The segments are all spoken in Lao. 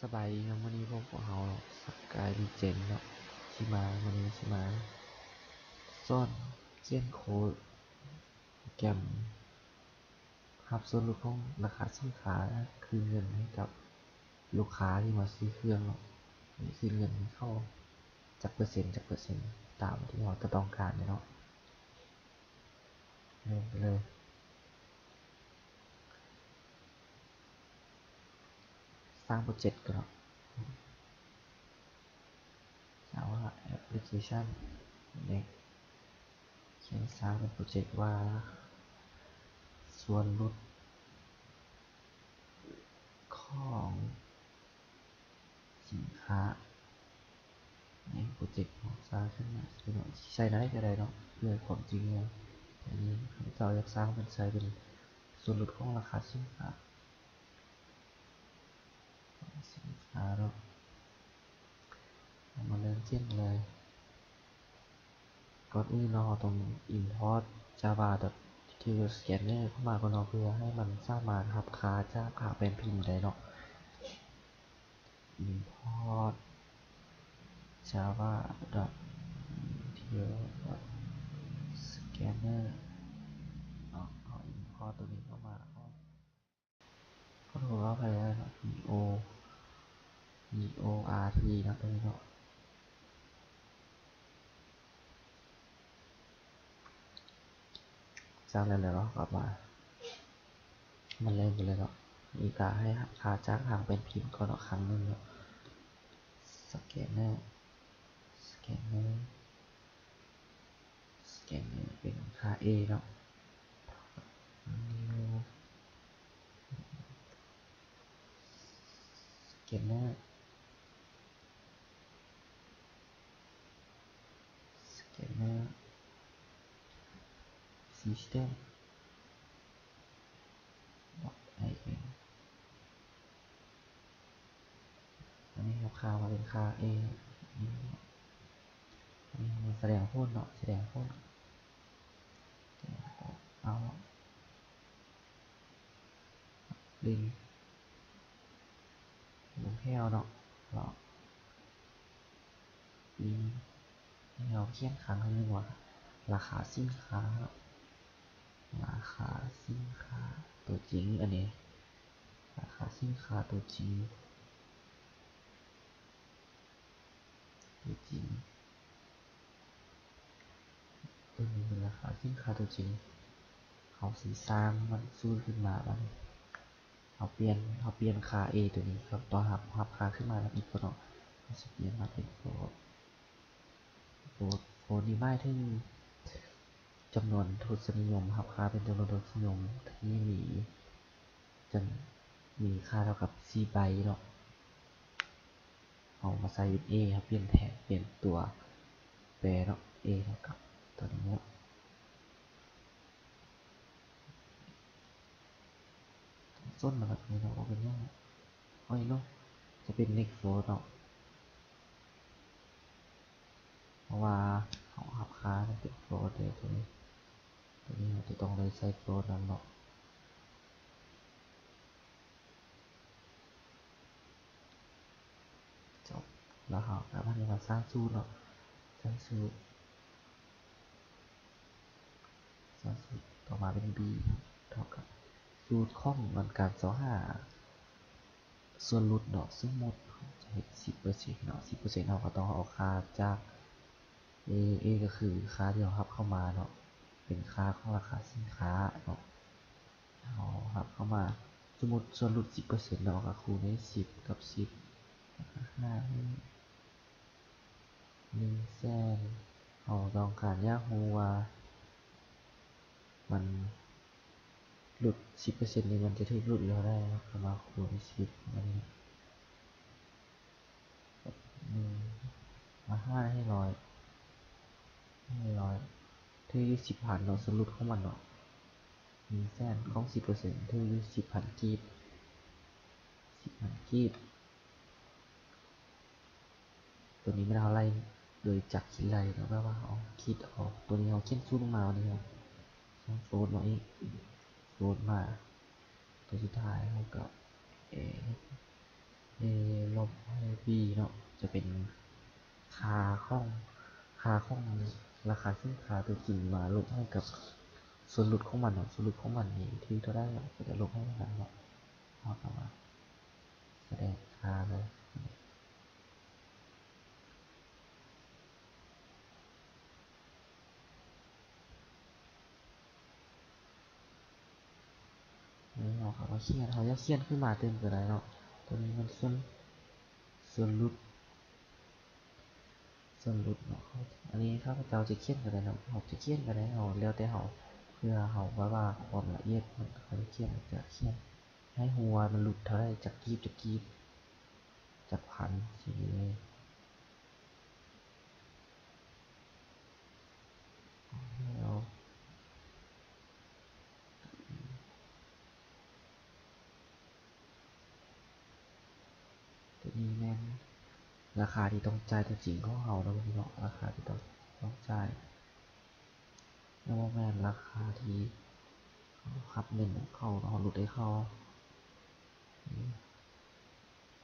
ສະບາຍດີເນາະ, ມື້ນີ້ພົບກັບພວກເຮົາ ສະກາຍລີເຈນເນາະ, ຊິມາ ມື້ນີ້ຊິມາສອນຂຽນໂຄດໂປຣແກຣມຮັບສ່ວນຫຼຸດຂອງລາຄາສິນຄ້າ ຄືນເງິນໃຫ້ກັບລູກຄ້າທີ່ມາຊື້ເຄື່ອງເນາະ, ຄືນເງິນໃຫ້ເຂົາຈັກເປີເຊັນ ຈັກເປີເຊັນ ຕາມທີ່ເຮົາຈະຕ້ອງການເນາະ. ເລີ່ມໄປເລີຍ. ສ້າງໂປຣເຈັກກ່ອນເນາະ. ສ້າງວ່າແອັບພລິເຄຊັນນີ້ ຂຽນ ສ້າງເປັນໂປຣເຈັກວ່າ ສ່ວນຫຼຸດຂອງສິນຄ້າ. ໃນໂປຣເຈັກເຮົາສ້າງຂຶ້ນມາ ຊິໃສ່ແນວໃດກໍໄດ້ເນາະ ເພື່ອຄວາມຈິງແລ້ວ. ອັນນີ້ຂ້າພະເຈົ້າຢາກສ້າງເປັນ ໃສ່ເປັນສ່ວນຫຼຸດຂອງລາຄາສິນຄ້າ ສິນຄ້າເນາະ. ເຮົາມາເລີ່ມຂຽນເລີຍ. ກ່ອນອື່ນເນາະ ເຮົາຕ້ອງອິມພອດຈາວາດອດທີໂອສແກນເນີເຂົ້າມາກ່ອນເນາະ ເພື່ອໃຫ້ມັນສາມາດຮັບຄ່າຈາກຂ້າງແປ້ນພິມໄດ້ເນາະ. ອິມພອດຈາວາດອດທີໂອສແກນເນີເນາະ. ເຮົາອິມພອດຕົວນີ້ເຂົ້າມາ. ຂໍໂທດ ຂໍອະໄພເນາະ ອີໂອ ອີໂອອາທີ ເນາະ ຕົວນີ້ເນາະ. ສ້າງແລ້ວເນາະ ກັບມາ ມາເລີ່ມກັນເລີຍເນາະ. ນີ້ກະໃຫ້ຮັບຄ່າຈາກທາງແປ້ນພິມກ່ອນເນາະ ຄັ້ງໜຶ່ງເນາະ. ສະແກນເນີ ສະແກນເນີ ສະແກນເນີເປັນຄ່າເອເນາະ. ສະແກນເນີ ສະແກນເນີ ຊີສະເຕັມ ບອກໃຫ້ເປັນ ອັນນີ້ເຮົາຄ່າມາເປັນຄ່າເອ. ອັນນີ້ເຮົາມາສະແດງຜົນເນາະ ສະແດງຜົນ ເອົາ ລິນ ລົງແຖວເນາະ ເນາະ. ອືມ ໃຫ້ເຮົາຂຽນຄັ້ງໜຶ່ງວ່າ ລາຄາສິນຄ້າເນາະ ລາຄາສິນຄ້າຕົວຈິງ. ອັນນີ້ລາຄາສິນຄ້າຕົວຈິງ ຕົວຈິງ ຕົວນີ້ເປັນລາຄາສິນຄ້າຕົວຈິງ. ເຮົາຊິສ້າງມັນສູດຂຶ້ນມາ. ບາດນີ້ເຮົາປ່ຽນ ເຮົາປ່ຽນຄ່າເອຕົວນີ້ ເຮົາຕ້ອງຮັບ ຮັບຄ່າຂຶ້ນມານຳອີກເນາະ. ເຮົາຊິປ່ຽນມາເປັນໂຟລດ ໂຟລດ ໂຟລດນີ້ໝາຍເຖິງຈຳນວນທົດສະນິຍົມ ຮັບຄ່າເປັນຈຳນວນທົດສະນິຍົມທີ່ມີ ຈະມີຄ່າເທົ່າກັບສີ່ໃບເນາະ. ເຮົາມາໃສ່ເປັນເອ ເຮົາປ່ຽນແທນ ປ່ຽນຕົວແປເນາະ ເອເທົ່າກັບຕົວນີ້ເນາະ. ຕົ້ນລະແບບນີ້ເນາະ ບໍ່ເປັນຫຍັງ. ເອົາອີກເນາະ ຈະເປັນເນັກໂຟລດເນາະ ເພາະວ່າເຮົາຮັບຄ່າມັນເປັນໂຟລດເດ້ ຕົວນີ້ ຕົວນີ້ເຮົາຈະຕ້ອງໄດ້ໃສ່ໂຟລດນຳເນາະ. ຈົບ ແລ້ວເຮົາກະມາເຮັດວ່າສ້າງສູດເນາະ ສ້າງສູດ ສ້າງສູດ ຕໍ່ມາເປັນບີເທົ່າກັບສູດຂອງການຊອກຫາສ່ວນຫຼຸດເນາະ. ສົມມຸດເຮົາຈະເຮັດສິບເປີເຊັນເນາະ ສິບເປີເຊັນ ເຮົາກະຕ້ອງເອົາຄ່າຈາກ ເອ ເອກະຄືຄ່າທີ່ເຮົາຮັບເຂົ້າມາເນາະ ເປັນຄ່າຂອງລາຄາສິນຄ້າເນາະ. ເຮົາຮັບເຂົ້າມາ ສົມມຸດສ່ວນຫຼຸດສິບເປີເຊັນເນາະ ກະຄູນດ້ວຍສິບກັບສິບ ແລ້ວກະຫານດ້ວຍໜຶ່ງແສນ. ເຮົາຕ້ອງການຢາກຮູ້ວ່າມັນຫຼຸດສິບເປີເຊັນນີ້ ມັນຈະຖືກຫຼຸດຢູ່ເທົ່າໃດເນາະ ເຮົາກະມາຄູນສິບ ອັນນີ້ ໜຶ່ງ ມາຫານໃຫ້ຮ້ອຍ ໃຫ້ຮ້ອຍ ຖືກຢູ່ສິບພັນເນາະ ສ່ວນຫຼຸດຂອງມັນເນາະ. ໜຶ່ງແສນຂອງສິບເປີເຊັນ ຖືກຢູ່ສິບພັນກີບ ສິບພັນກີບ. ຕົວນີ້ແມ່ນເຮົາໄລ່ໂດຍຈາກຄິດໄລ່ເນາະ ແບບວ່າເຮົາຄິດເອົາ ຕົວນີ້ເຮົາຂຽນສູດລົງມາ ວັນນີ້ເຮົາສ້າງໂຟລດເນາະ ເອ ໂຟລດມາ ຕົວສຸດທ້າຍເຮົາກະ ເອ ເອ ລົບ B ເນາະ ຈະເປັນຄ່າຂອງ ຄ່າຂອງລາຄາສິນຄ້າຕົວຈິງມາລົບໃຫ້ກັບສ່ວນຫຼຸດຂອງມັນເນາະ. ສ່ວນຫຼຸດຂອງມັນນີ້ຖືກເທົ່າໃດເນາະ ກໍຈະລົບໃຫ້ເທົ່ານັ້ນເນາະ. ເຮົາກໍມາສະແດງຄ່າເລີຍ. ນີ້ເຮົາກໍມາຂຽນ ເຮົາຢາກຂຽນຂຶ້ນມາຕື່ມກໍໄດ້ເນາະ. ຕົວນີ້ມັນສ່ວນ ສ່ວນຫຼຸດ ສ່ວນຫຼຸດເນາະ. ອັນນີ້ຂ້າພະເຈົ້າຈະຂຽນກໍໄດ້ເນາະ ເຮົາຈະຂຽນກໍໄດ້ ເຮົາ ແລ້ວແຕ່ເຮົາ ເພື່ອເຮົາແບບວ່າຄວາມລະອຽດ ມັນ ເຮົາຈະຂຽນ ຈະຂຽນໃຫ້ຮູ້ວ່າມັນຫຼຸດເທົ່າໃດ ຈັກກີບ ຈັກກີບ ຈັກພັນ ຊີ້ເລີຍ. ແລ້ວ ຕົວນີ້ແມ່ນລາຄາທີ່ຕ້ອງຈ່າຍຕົວຈິງຂອງເຮົາເນາະ ພີ່ນ້ອງເນາະ, ລາຄາທີ່ຕ້ອງ ຕ້ອງຈ່າຍ ແລ້ວບໍ່ແມ່ນລາຄາທີ່ເຮົາຮັບເງິນນຳເຂົາເນາະ, ເຮົາຫຼຸດໃຫ້ເຂົາ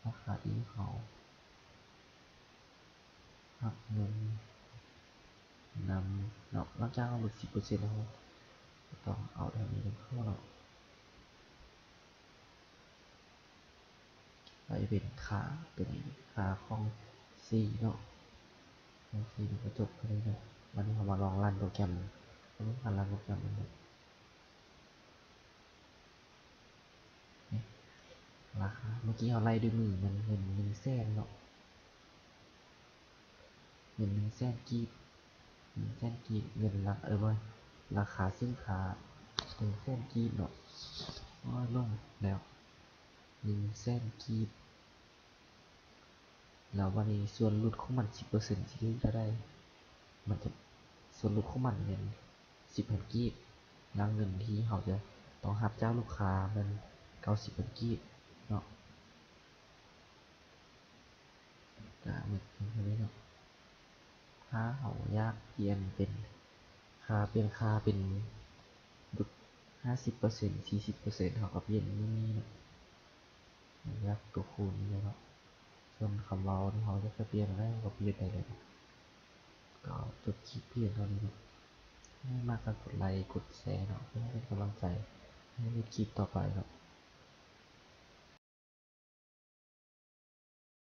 ລາຄາທີ່ເຮົາ ຮັບເງິນນຳເນາະ. ຫຼັງຈາກເຮົາຫຼຸດສິບເປີເຊັນແລ້ວ ເຮົາກໍຕ້ອງເອົາເທົ່ານີ້ນຳເຂົ້າເນາະ. ກໍຈະເປັນຄ່າ ຕົວນີ້ ຄ່າຂອງ C ເນາະ, ຂອງ C ມັນກໍຈົບເທົ່ານີ້ເນາະ. ບັດນີ້ເຮົາມາລອງຣັນໂປຣແກຣມ ເຮົາມາຣັນໂປຣແກຣມເບິ່ງເນາະ. ລາຄາ ເມື່ອກີ້ເຮົາໄລ່ດ້ວຍມື ມັນເງິນໜຶ່ງແສນເນາະ, ເງິນໜຶ່ງແສນກີບ ໜຶ່ງແສນກີບ ເງິນລາ ເອີ ບໍ່ ລາຄາສິນຄ້າໜຶ່ງແສນກີບເນາະ. ໂອ້ຍ ລົງແລ້ວ ໜຶ່ງແສນກີບ. ແລ້ວບັດນີ້ສ່ວນຫຼຸດຂອງມັນສິບເປີເຊັນຊິຖືກເທົ່າໃດ? ມັນຈະ ສ່ວນຫຼຸດຂອງມັນແມ່ນສິບພັນກີບ, ແລ້ວເງິນທີ່ເຮົາຈະຕ້ອງຮັບຈາກລູກຄ້າແມ່ນເກົ້າສິບພັນກີບເນາະ. ກະໝົດເທົ່ານີ້ເນາະ. ຖ້າເຮົາຢາກປ່ຽນເປັນ ຄ່າ ປ່ຽນຄ່າເປັນຫຼຸດຫ້າສິບເປີເຊັນ ສີ່ສິບເປີເຊັນ ເຮົາກໍປ່ຽນຢູ່ນີ້ເນາະ. ຢາກຕົວຄູນນີ້ເນາະ, ສ່ວນຄຳເວົ້າທີ່ເຮົາຢາກຈະປ່ຽນໄດ້ ເຮົາກໍປ່ຽນໄດ້ເລີຍເນາະ. ກໍຈົບຄລິບພຽງເທົ່ານີ້ເນາະ. ໃຫ້ມັກກໍກົດໄລ ກົດແຊເນາະ ເພື່ອເປັນກຳລັງໃຈໃຫ້ເຮັດຄລິບຕໍ່ໄປເນາະ.